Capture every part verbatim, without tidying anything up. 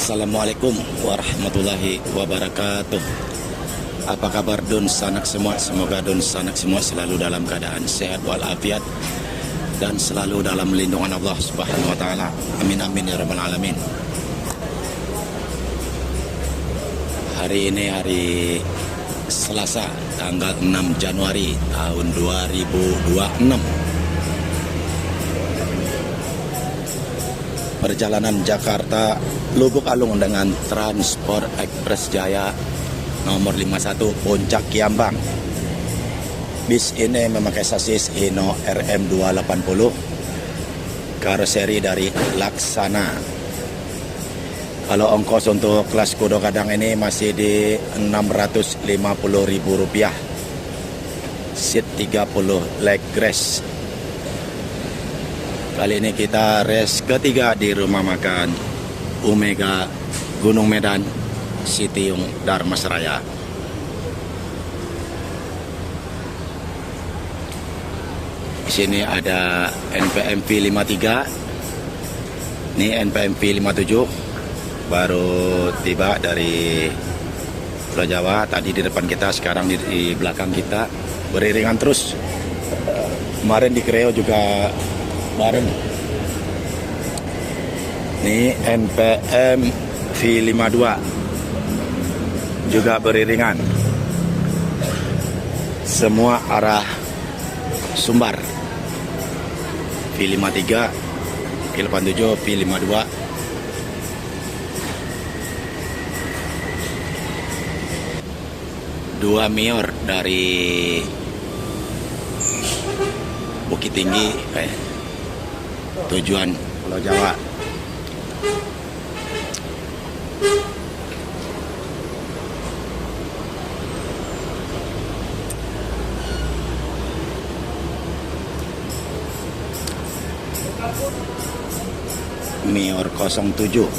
Assalamualaikum warahmatullahi wabarakatuh. Apa kabar dunsanak semua? Semoga dunsanak semua selalu dalam keadaan sehat walafiat dan selalu dalam lindungan Allah Subhanahu wa Ta'ala. Amin, amin, ya Rabbal Alamin. Hari ini hari Selasa, tanggal enam Januari tahun dua ribu dua puluh enam. Perjalanan Jakarta Lubuk Alung dengan Transport Express Jaya nomor lima satu Puncak Kiambang. Bis ini memakai sasis Hino R M dua lapan puluh, karoseri dari Laksana. Kalau ongkos untuk kelas kudo gadang ini masih di enam ratus lima puluh ribu rupiah. Seat tiga puluh leg rest. Kali ini kita rest ketiga di rumah makan Omega Gunung Medan, Sitiung, Dharmasraya. Di sini ada N P M V lima tiga. Ini N P M V lima tujuh, baru tiba dari Pulau Jawa. Tadi di depan kita, sekarang di, di belakang kita. Beriringan terus. Kemarin di Kreo juga bareng. Ini N P M V lima dua juga beriringan. Semua arah Sumbar. V lima tiga, V lapan tujuh, V lima dua. Dua Mior dari Bukittinggi, eh, tujuan Pulau Jawa. Mior kosong tujuh.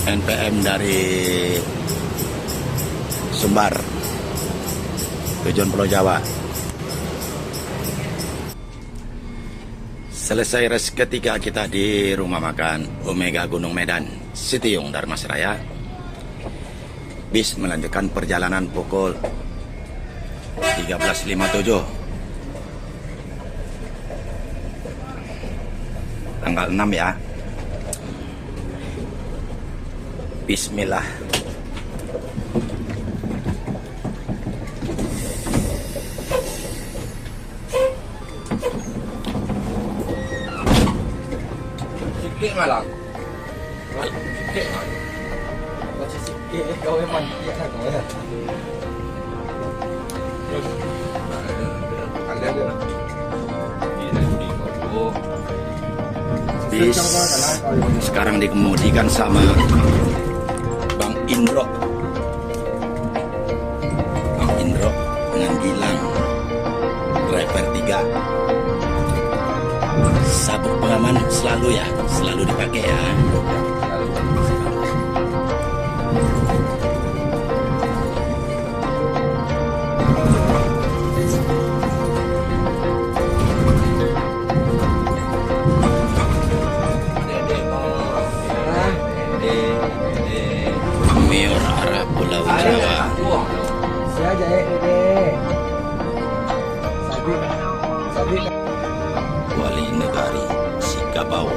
N P M dari Sumbar, tujuan Pulau Jawa. Selesai rest ketiga kita di rumah makan Omega Gunung Medan, Sitiung, Dharmasraya. Bis melanjutkan perjalanan pukul tiga belas lima tujuh. Tanggal enam ya. Bismillah. Sikit malam. Sikit malam. Sikit kau memang sikit lah kau ya. Bis sekarang dikemudikan sama Bang Indro. Bang Indro dengan Gilang, driver tiga. Sabuk pengaman selalu ya, selalu dipakai ya. Mior arah Pulau Jawa. Wali Negari Sikabau.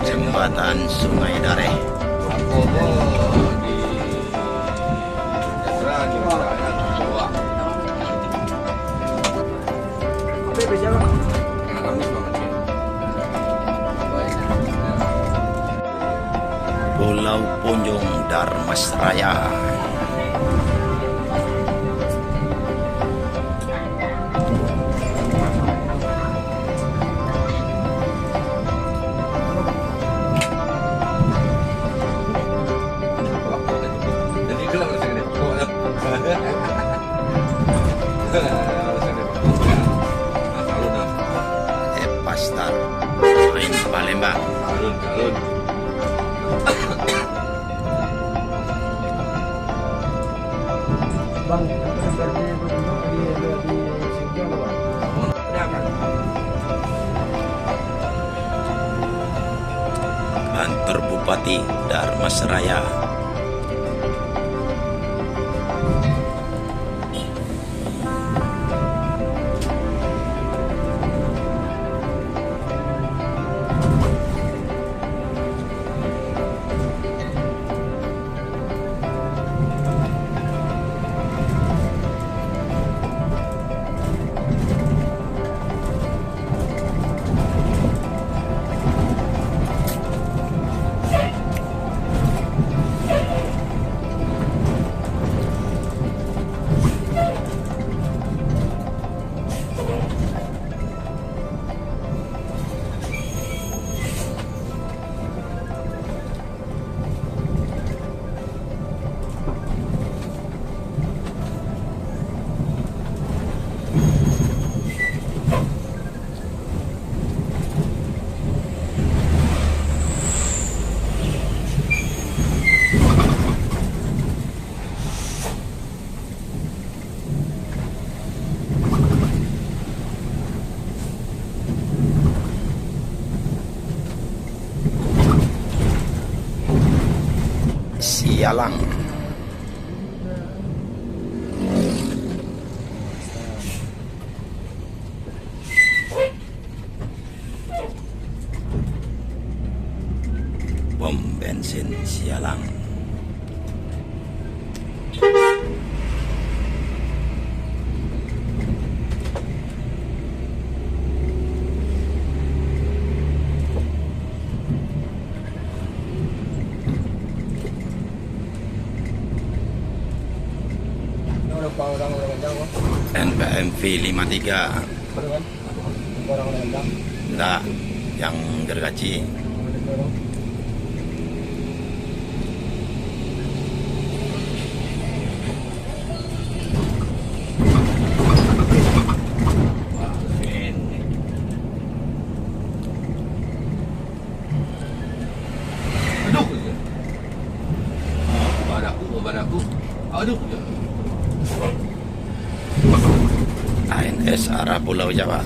Jembatan Sungai Dareh. Pulau Punjung, Dharmasraya. Bang, Kantor Bupati Dharmasraya. Sialang. Pom bensin Sialang. N P M V lima tiga. Ndak, yang gergaji. Aduh, ya. Badak aku, badak aku. Aduh, ya. A N S arah Pulau Jawa.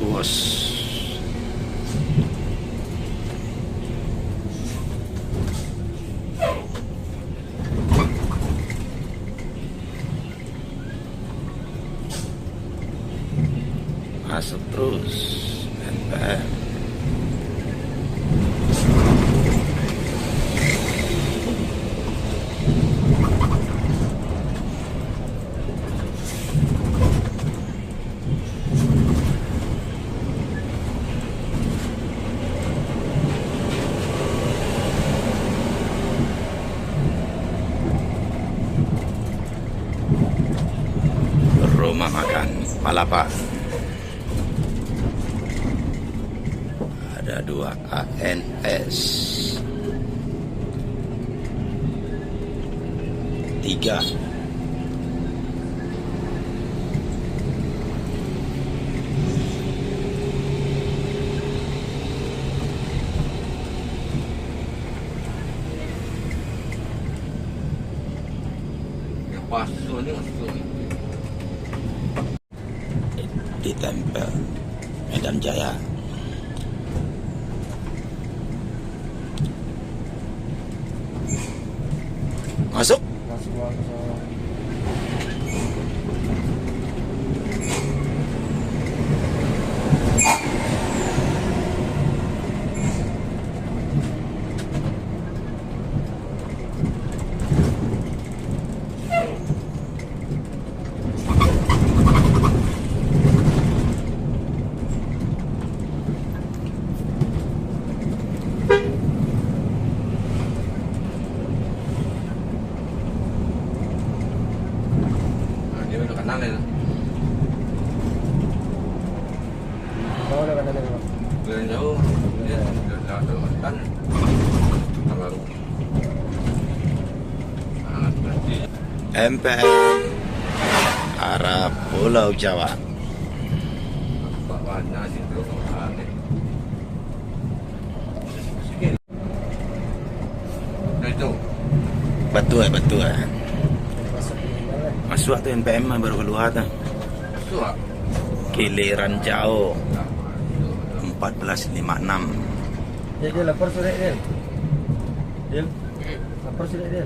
Suos. Masuk terus. N P M. Rumah makan Palapa. Ada dua A N S. Tiga. Yang pas tu ni, masuk ni. Ditempel Medan Jaya. Masuk. Jauh. M P M, arah Pulau Jawa. Batua, batua. Masuak tu M P M mah, baru kalua tu. Kiliran Jauh, empat belas lima enam. Dia, dia lapor surat dia. Dia lapor surat dia.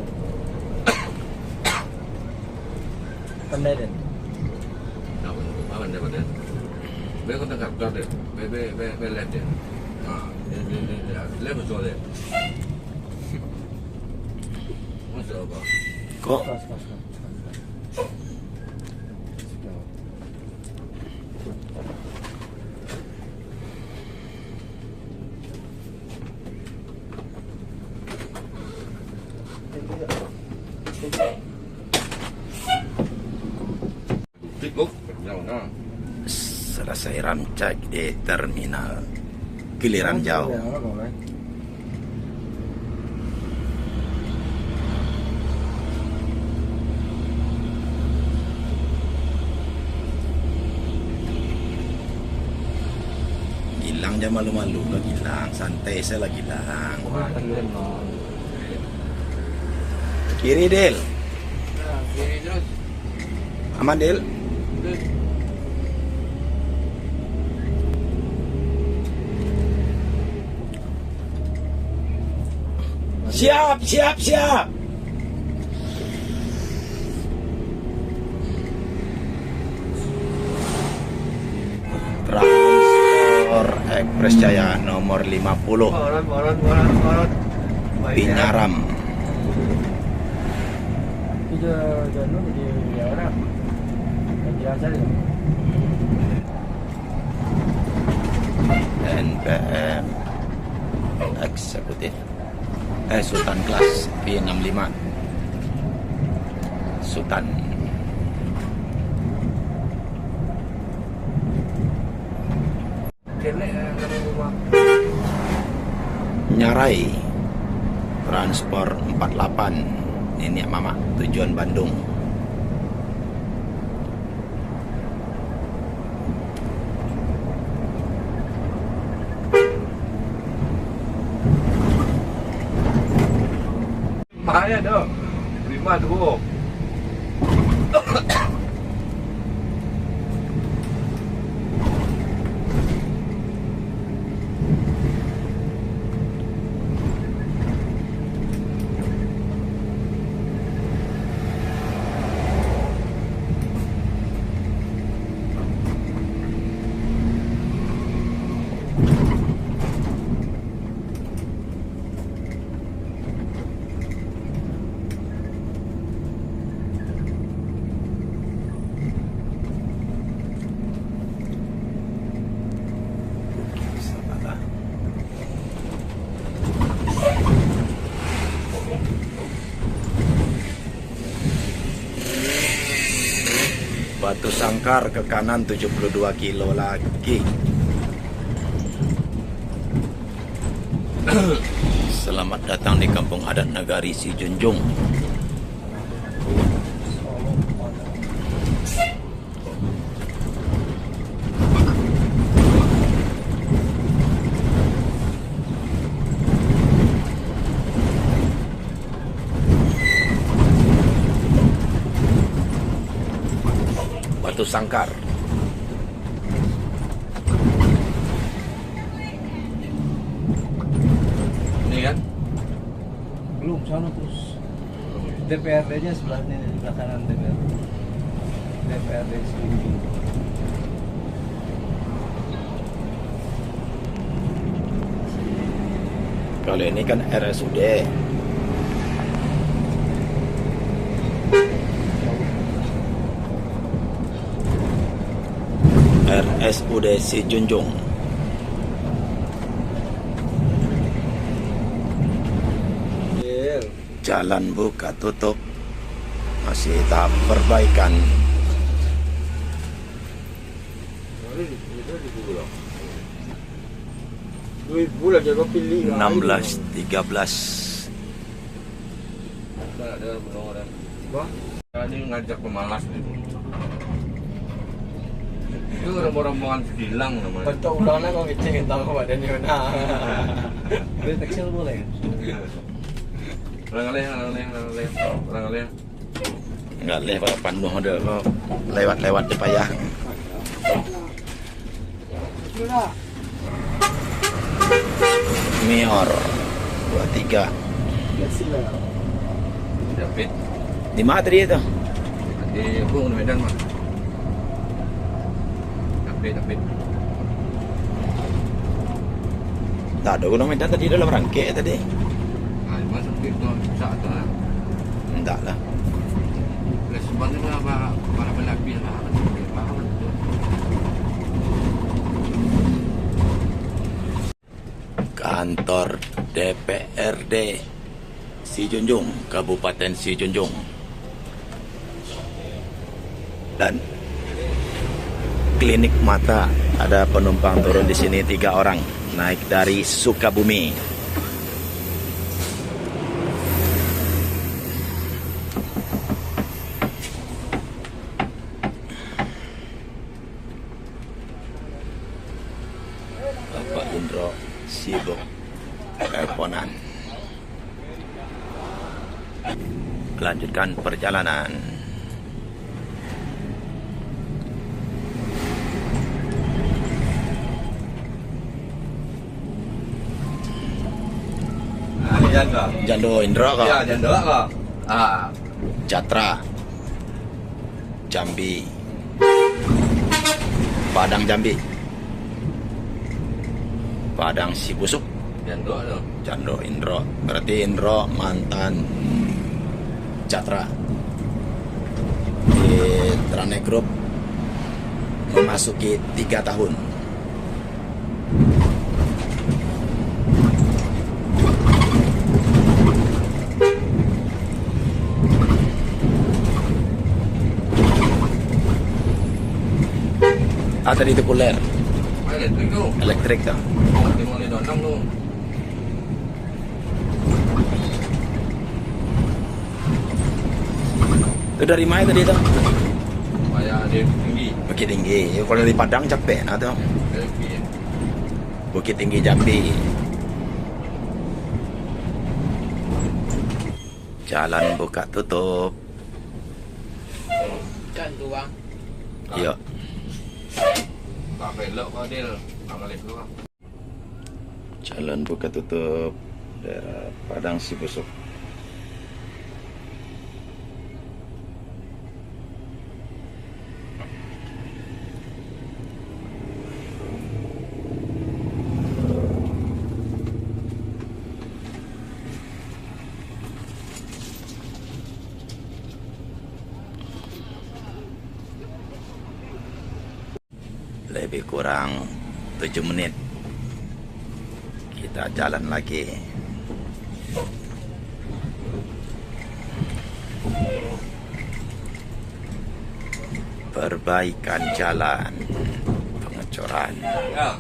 Pandai dia. Aman dia, pandai. Be kontak kapten dia. Be, be, be, be left dia. Ha, dia, dia, dia, dia. Left betul dia. Masya Allah. Kok? Pas, pas, pas, pas. Salasai rancak di terminal Kiliran Jauh. Gilang, jan malu-malu lah, Gilang. Santai sajo lah, Gilang. Kiri, Dil. Aman, Dil. Siap, siap, siap. Transport Express Jaya nomor lima puluh. Pinyaram. N P M eksekutif. Eh, Sutan Kelas P enam lima. Sutan. Nyarai. Transpor empat lapan. Niniak mamak tujuan Bandung. Bahaya tu. Lima tu. Batu Sangkar ke kanan tujuh puluh dua kilo lagi. Selamat datang di Kampung Adat Nagari Sijunjung. Batu Sangkar. Ini kan? Belum, sana terus. D P R D-nya sebelah ini, sebelah kanan D P R. D P R D sendiri. Kalau ini kan R S U D. R S U D Sijunjung. Jalan buka tutup, masih tahap perbaikan. Dua ribu lah, dia pilih lah. Enam belas, tiga belas. Dah, dah, belum ada. Apa? Tadi ngajak pemalas ni. Itu rombongan sekilang namanya. Bentuk ulang lah kau kecil, tahu badan dia mana. Dia kecil boleh. Orang alih, orang alih, orang alih. Orang alih. Enggak leh, kalau panuh ada, kalau lewat-lewat dia payah. Mior dua tiga. Japit. Di mana tadi itu? Di Gunung Medan, Mas. Japit, japit. Tak ada Gunung Medan tadi dalam rangkek tadi. Ah, masuk ke itu, susah tu lah. Enggak lah. Boleh sebenarnya apa, apa, apa lapis lah. Kantor D P R D Sijunjung, Kabupaten Sijunjung, dan klinik mata. Ada penumpang turun di sini, tiga orang, naik dari Sukabumi. Bapak Indro sibuk teleponan. Lanjutkan perjalanan. Ah, ni jando. Jando Indro ko? Ya, jando ko. Ah. Jatra. Jambi. Padang Jambi. Padang Sibusuk. Jando tu. Jando Indro. Berarti Indro mantan Jatra. Di Trane Group memasuki tiga tahun. Ah, tadi itu kuler. Elektrik tu. Elektrik tu. Mati mulai dua enam tu. Tu dari mana tadi tu? Paya di Tinggi. Bukit Tinggi. Kalau dari Padang capek nah tu. Dari Tinggi. Bukit Tinggi Jambi. Jalan buka tutup. Kan tu, Bang. Iyo. Tak belok kau, Dil. Tak boleh keluar. Jalan buka tutup daerah Padang Sibusuk. Lebih kurang tujuh menit. Kita jalan lagi. Perbaikan jalan, pengecoran. Ya.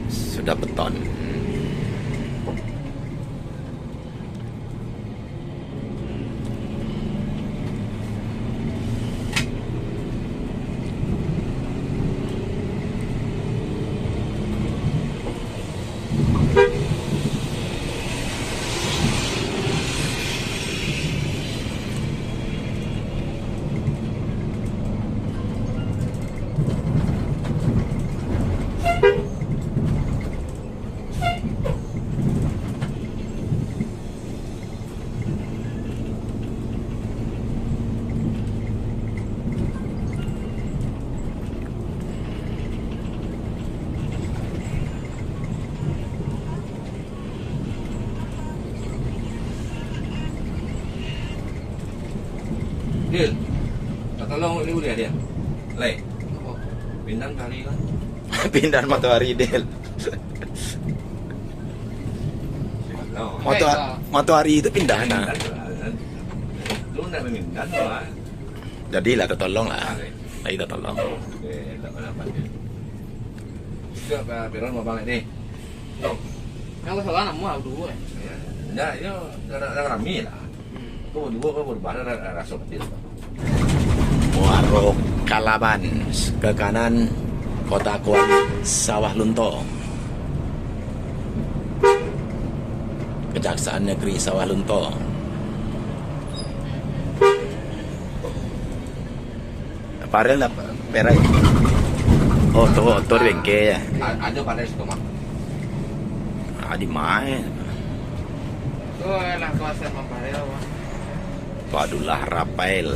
Sudah beton. Dil, tak tolong ni boleh dia? Lai. Pindah hari lah. Pindah matahari, Dil. Matua-, matahari itu pindah nah. Nak mamindah tu, ah. Jadilah tatolong lah. Ah, baik. Lai tatolong. Oke, tak apa-apa. Sudah, Pak Peron mau balik ni. Yang salah nama aku dulu, eh. Ya. Ndak, yo, dah, dah, dah rami lah. Hmm. Kau dulu kau berubah, dah, dah, dah raso kecil. Muaro Kalaban, ke kanan, Kota Kuali, Sawah Lunto. Kejaksaan Negeri Sawah Lunto. Parel lah, perai. Oh, tu, tu di bengkel ya. A-, ada pada situ, Mak. Ah, di mana? Tu lah kawasan Mamparel, Mak. Padulah Rafael.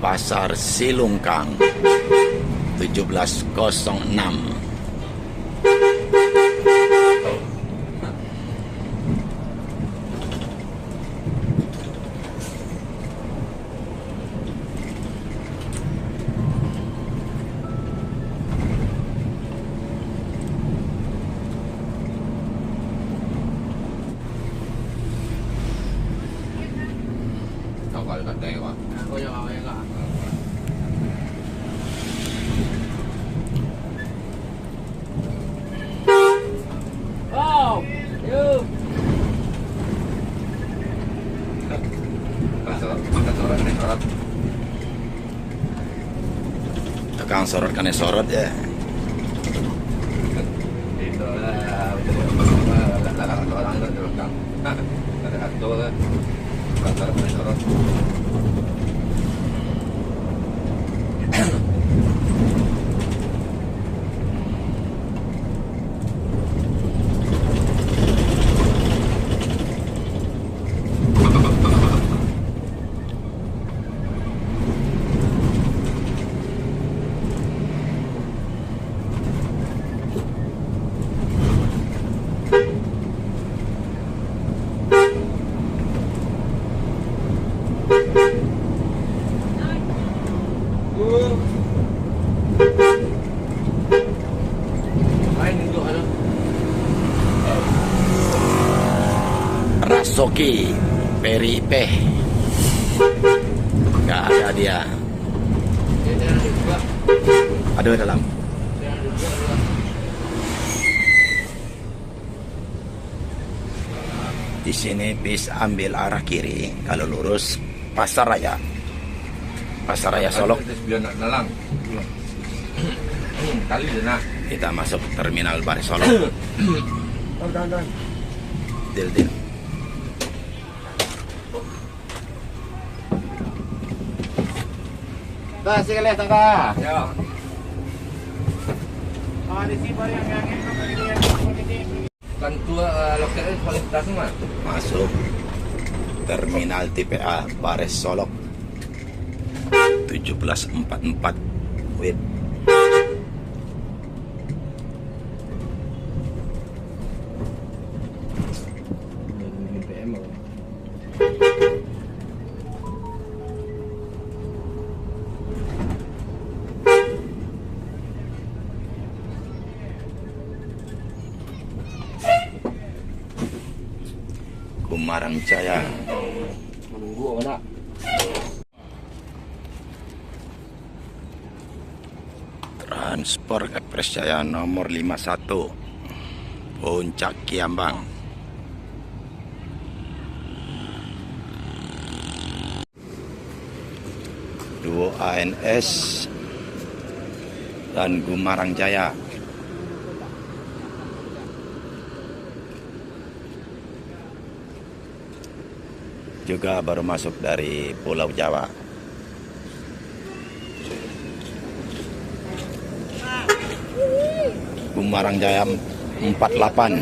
Pasar Silungkang, tujuh belas kosong enam. Tukang sorot kanai sorot ya. Rasoki, Peri Ipeh. Nggak ada dia. Ada dalam. Di sini bis ambil arah kiri, kalau lurus Pasar Raya. Pasar Raya Solok. Terus dia nak nalang. Kali dia nak. Kita masuk terminal Bareh Solok. Deal, deal. Dah, sikit leh, tangga. Ya. Ah, di sini baru yang, yang, yang, yang, yang, yang. Kan tu, eh, loket paling atas tu, Mas. Masuk terminal T P A Bareh Solok tujuh belas empat empat W I P. Gumarang Jaya. Menunggu apa nak? Transport Express Jaya nomor lima satu, Puncak Kiambang. Duo A N S dan Gumarang Jaya. Juga baru masuk dari Pulau Jawa. Gumarang Jaya empat lapan.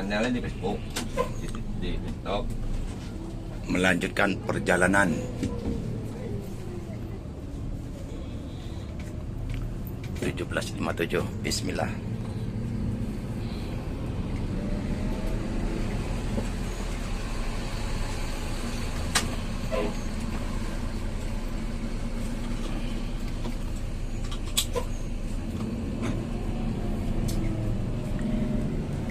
Channel di Facebook, di, di TikTok. Melanjutkan perjalanan. Tujuh belas lima tujuh, bismillah.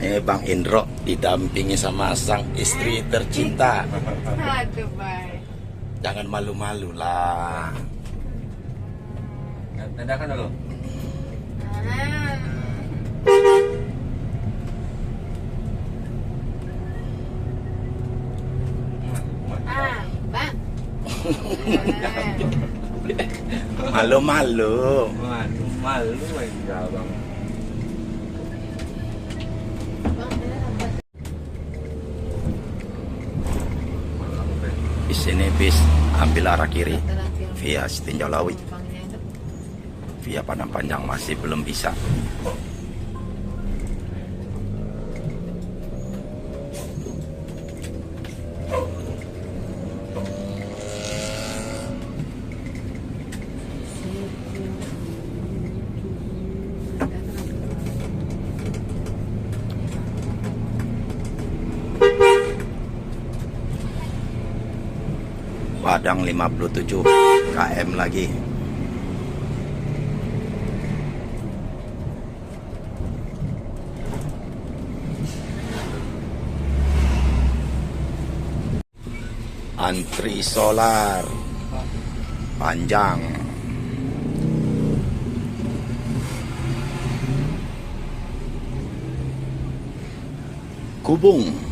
Eh, Bang Indro didampingi sama sang istri tercinta. Aduh, baik. Jangan malu-malu lah. Dadahkan dulu. Ah. Ah, bang. Malu-malu. Malu-malu aja, bang. Di sini bis ambil arah kiri via Sitinjau Lauik, via Padang Panjang masih belum bisa. Padang lima puluh tujuh K M lagi. Antri solar panjang. Kubung.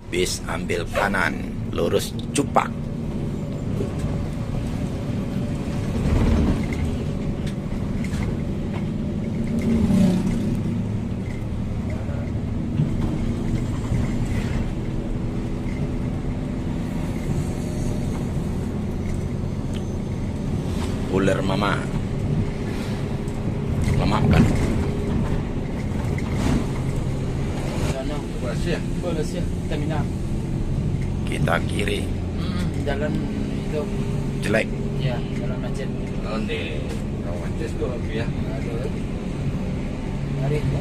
Bis ambil kanan, lurus cupak. Ular mama. Mamak kan. Sana. Berhasil. Berhasil. Terminal. Kita kiri. Hmm, jalan itu. Jelek. Ya, jalan macet. Jalan di Kawacis tu, ya. Ada lagi. Hari itu.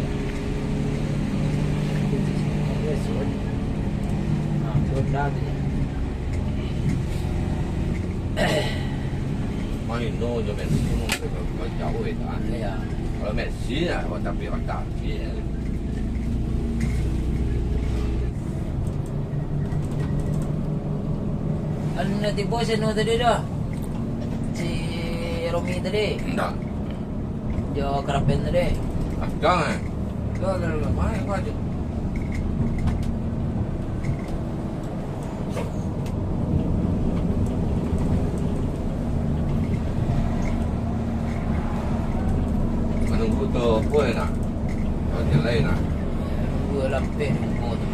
Ada surat. Nah, surat dah tu, ya. Marino jo Messi mungkin jauah itu, ah. Iya. Kalau Messi, ya, tapi rata. Iya. Anu tibo si anu tadi dah. Si Romi tadi. Ndak. Jo Karapen tadi. Akang, eh? Dah, dah, dah, main apa aja? Manunggu tu pun nak. Kalau jalan nak. Dua lampeh nunggu tu.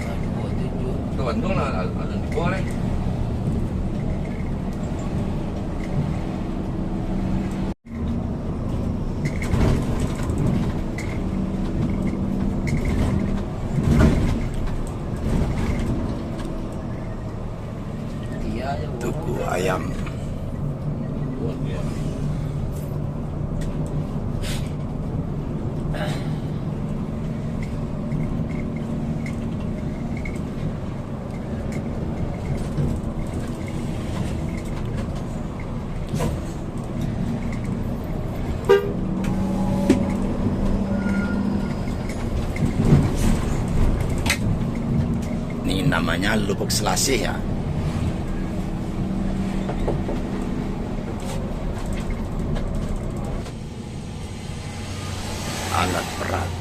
Dua tujuh. Tu Bandung lah, alun tibo leh. Tuku ayam. Ni namanya Lubuk Selasih, ya. alat berat.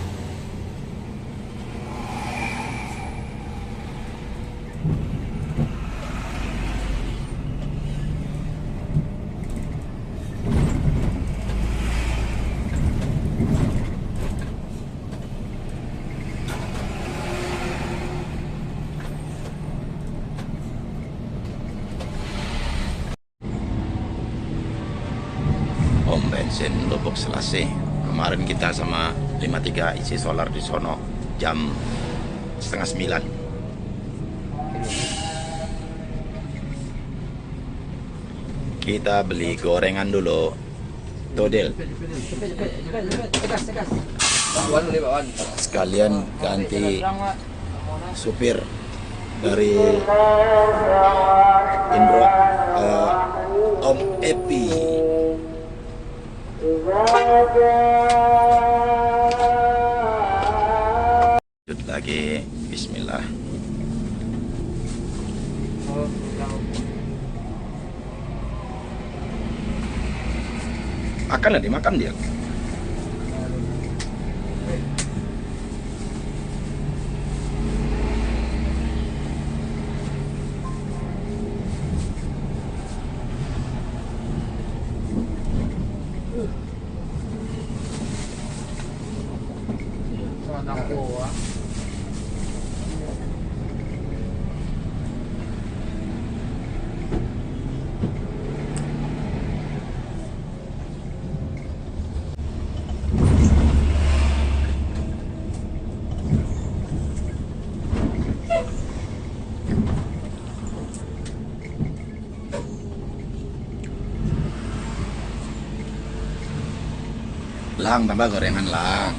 Pom bensin Lubuk Selasih. Kemarin kita sama lima tiga isi solar di sono jam setengah sembilan. Kita beli gorengan dulu. Tuh, Dil. Sekalian ganti supir dari Indro, eh, Om Epi. Lanjut lagi. Bismillah. Akan lah dimakan dia. Lang, tambah gorengan, Lang.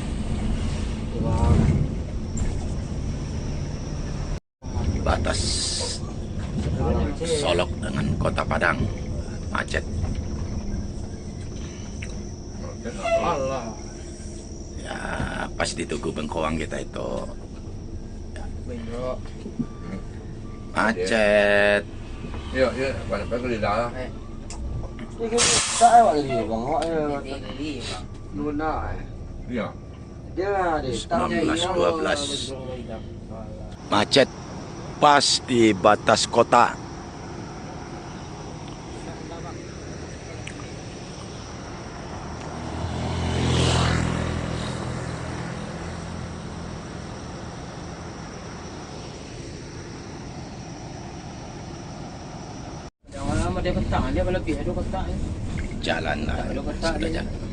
Batas Solok dengan Kota Padang macet. Ya, pas di Tugu Bengkoang kita itu. Macet. Iyo, iyo, banyak lidah lah. Eh. Ini kita awak ni, Bang. Awak ni. Ini, ini, Bang. Luna, eh. Iyo. Dia ada. Sembilan belas dua belas. Macet pas di batas kota. Jangan lama dia petang, dia lebih ada kotak ni. Jalan lah. Ada kotak sudah dia. Jalan.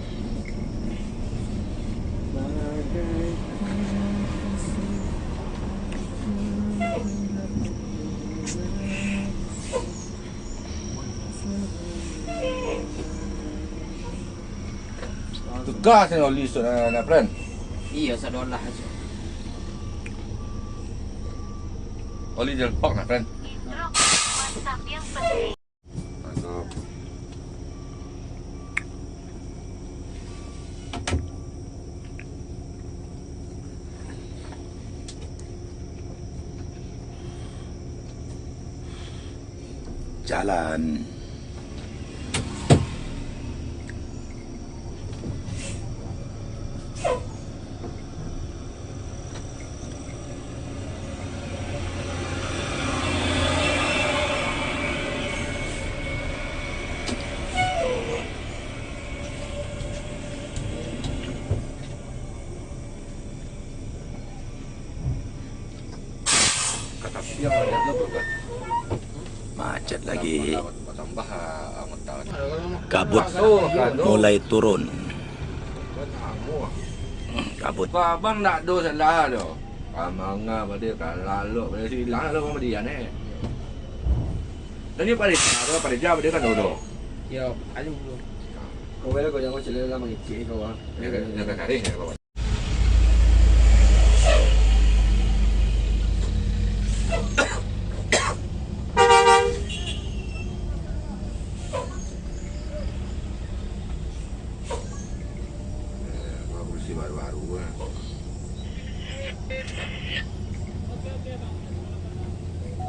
Tugas ni oli, nak, nak, friend. Iya, sadolah aja. Oli dia lepak, nak, friend. Mantap. Jalan. Macet lagi. Kabut mulai turun. Kabut. Abang ndak ado salah doh. Kamanga pada kalalok pada silang lalu urang badian, eh. Tadi pada ado pada jam dia kan doh. Yo, ayo dulu. Kau bela kau jangan celak lah mangecek kau, ah. Dia kan, dia kan karing, dia kan. Eh, baru si baru-baru, eh.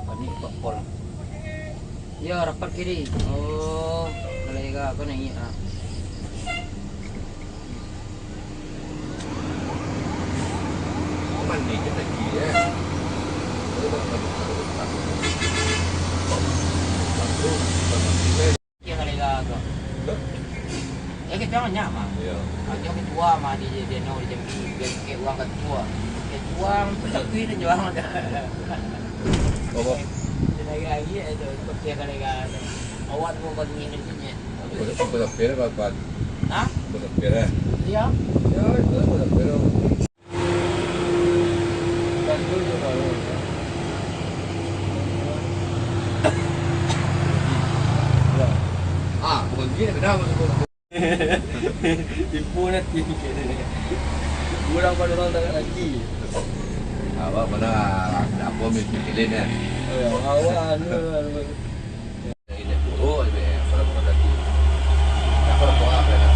Panik kok pol. Yo, rapat kiri. Oh, kalau ega aku naiak, ah. Mandi je lagi, eh. Dia kalau mandi, kalau tak. Bagus, bukan mandi, eh. Dia kalau dah agak. Hah? Ya, kita orang nyak, mah. Iya. Hanya ketua, mah, di, di, di, di Jambi. Dia pakai uang ketua. Pakai uang, tapi dia jual dah. Apa? Dia lagi-lagi, eh, tu. Pakai kalau dah. Awak tu bagi ni, ni, ni. Boleh, boleh, boleh, boleh. Hah? Boleh, boleh. Iya. Ya, itu boleh, boleh. Ah, bukan gini, beda, maksud gua. Tipu nanti. Kurang pada orang tak lagi. Awak pernah, apa, mikirin, ya? Eh, awak anu, anu. Ini buruk, ini, kalau bukan lagi. Apa, apa, apa, ya?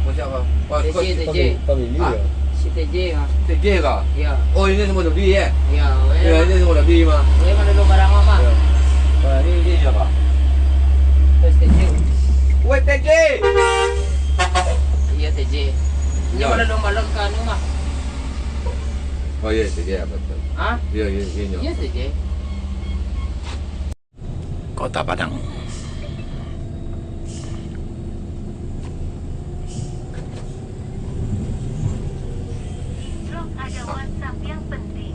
Macam apa? Apa, T J, apa? T J. Family, ah? Ya? Si T J, ah. T J kah? Ya. Oh, ini semua lebih, ya? Ya, ya, ini semua lebih, mah. Ya, mana lu barang, mah? Ya. Nah, ini, ini siapa? Terus T J. Weh, T J! Iya, T J. Ini mana lu balon ke anu, mah? Oh, iya, T J, apa tuh? Hah? Iya, iya, iya, iya. Iya, T J. Kota Padang. Bro, ada WhatsApp yang penting.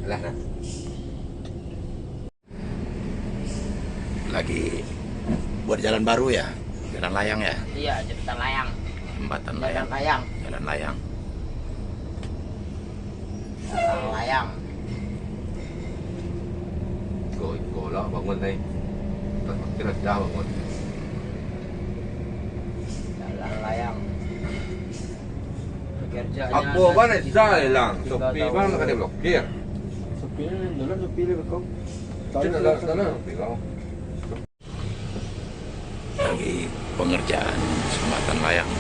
Alah, nah. Lagi buat jalan baru ya? Jalan layang ya? Iya, jembatan layang. Jembatan layang. Jalan layang. Jalan layang. Jalan layang. Iko, iko lah bangun, Nay. Tak kira dah bangun. Jalan layang. Pekerjaannya apa, ada Bang, sekitar Esa hilang? Tiga tahun. Shopee, Bang, nak kena blokir. Shopee ni, dulu Shopee dia bekau. Cina dah, dah, dah, Shopee kau. Lagi pengerjaan jembatan layang.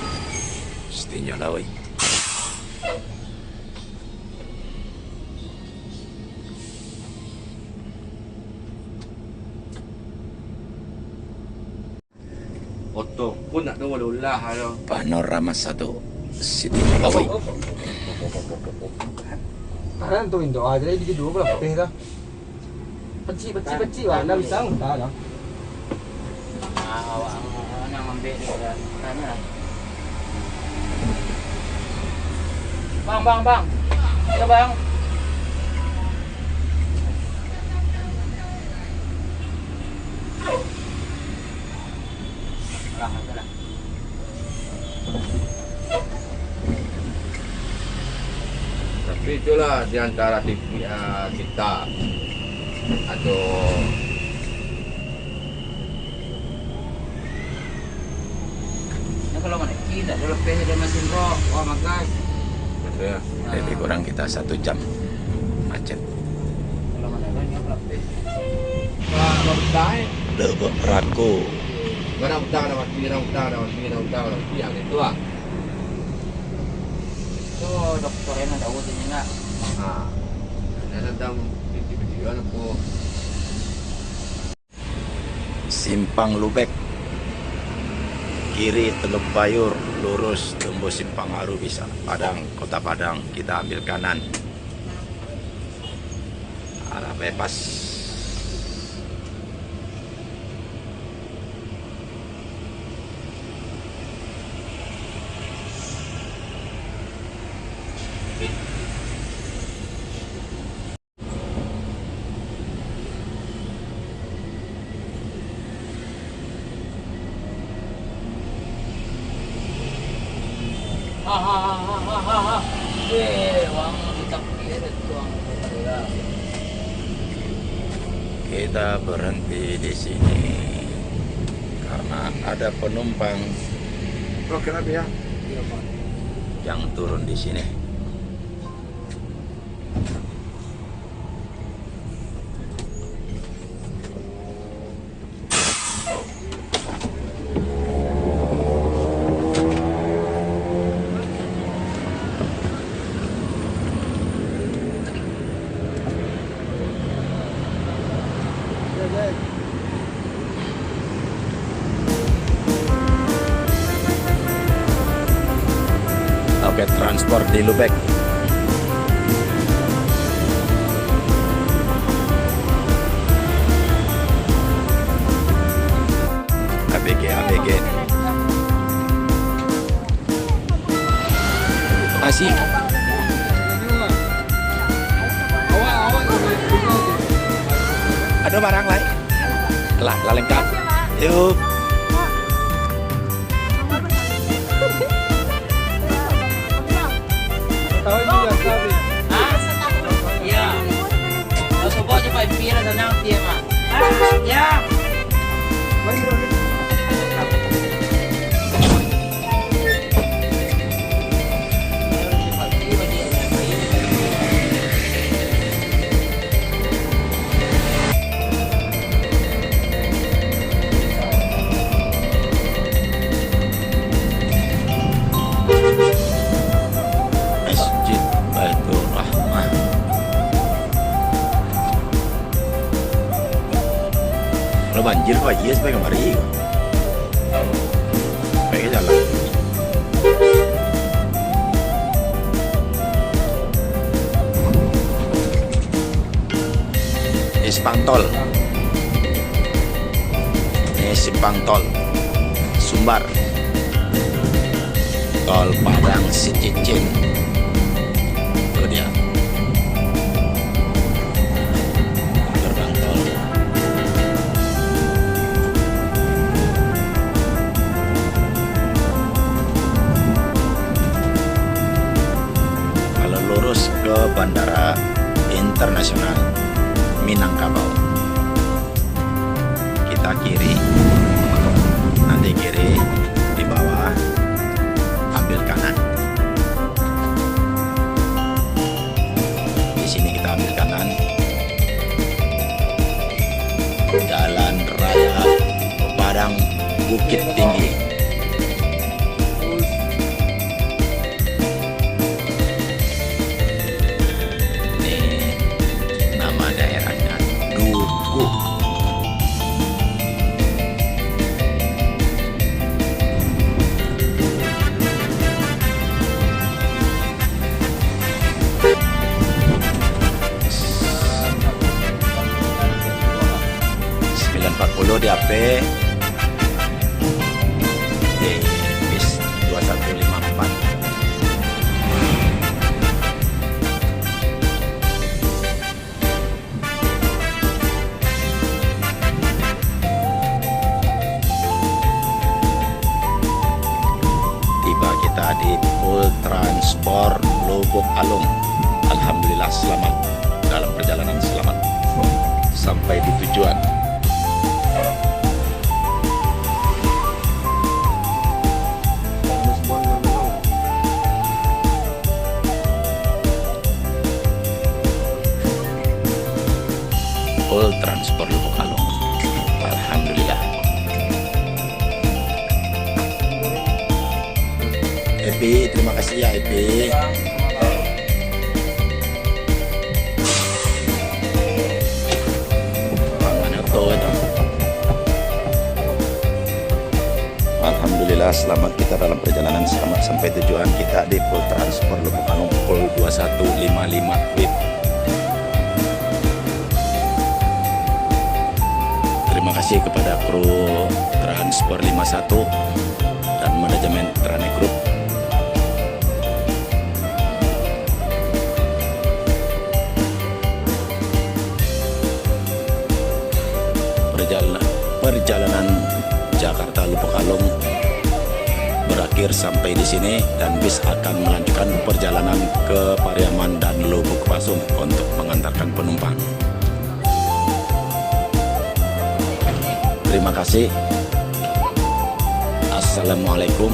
Setinjau lawai. Oto pun nak tunggu ulah, ayo. Panorama satu, Siti Nurbawai. Tahan tu, Indo. Ah, jadi biji dua pun lapeh dah. Pecik, pecik, pecik, wah, ndak bisa, entah dah. Ah, awak, awak nak ngambil ni, dah. Tanya lah. Bang, bang, bang. Ya, bang. Lah, itulah. Tapi itulah di antara ti-, ah, kita atau. Nah, kalau mana? Tidak ada lebih dari mesin bro. Wah, makai. Betul ya? Nah. Lebih kurang kita satu jam macet. Kalau mana? Lebih. Wah, kalau besar, eh. Lebok Rako. Kadang utang ada mati, kadang utang ada mati, kadang utang ada mati, ya gitu lah. Tu doktor yang ada urut ini nak. Ha. Dia sedang titik-titik apa. Simpang Lubek. Kiri Teluk Bayur, lurus tembus Simpang Aru bisa. Padang, Kota Padang, kita ambil kanan. Arah bebas. Kita berhenti di sini karena ada penumpang yang turun di sini. Paket transpor di Lubek. A B G, A B G. Asik. Ado barang lai? Lah, lah lengkap. Yuk. Hah? Iya. Kalau subuah cepat pipia lah, sanang tiap, ah. Hah? Iya. Masjid Baitur Rahmah. Kalau banjir, kok aia sampai kamari. Pakai jalan. Ini simpang tol. Ini simpang tol Sumbar. Tol Padang Sicicin. Itu dia. Gerbang tol. Kalau lurus ke Bandara Internasional Minangkabau. Kita kiri, nanti kiri di bawah, ambil kanan. Di sini kita ambil kanan. Jalan Raya Padang Bukittinggi. Ini nama daerahnya Dukuh. Sembilan empat puluh di A P. Di bis dua satu lima empat. Tiba kita di Pul Transpor Lubuk Alung. Alhamdulillah, selamat dalam perjalanan, selamat sampai di tujuan. Pul Transpor Lubuk Alung. Alhamdulillah. Epi, terima kasih ya, Epi. Bang, mana oto itu? Alhamdulillah, selamat kita dalam perjalanan, selamat sampai tujuan kita di Pul Transpor Lubuk Alung pukul dua satu lima lima W I B. Terima kasih kepada kru Transpor lima satu dan manajemen Trane Group. Perjala-, perjalanan Jakarta Lubuk Alung berakhir sampai di sini, dan bis akan melanjutkan perjalanan ke Pariaman dan Lubuk Pasung untuk mengantarkan penumpang. Terima kasih. Assalamualaikum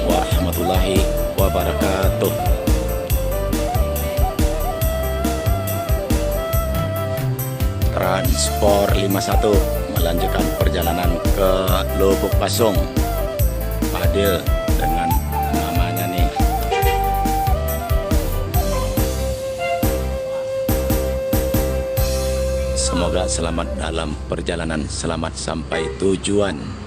warahmatullahi wabarakatuh. Transpor lima satu melanjutkan perjalanan ke Lubuk Pasung. Fadil dengan mamanya nih. Semoga selamat dalam perjalanan, selamat sampai tujuan.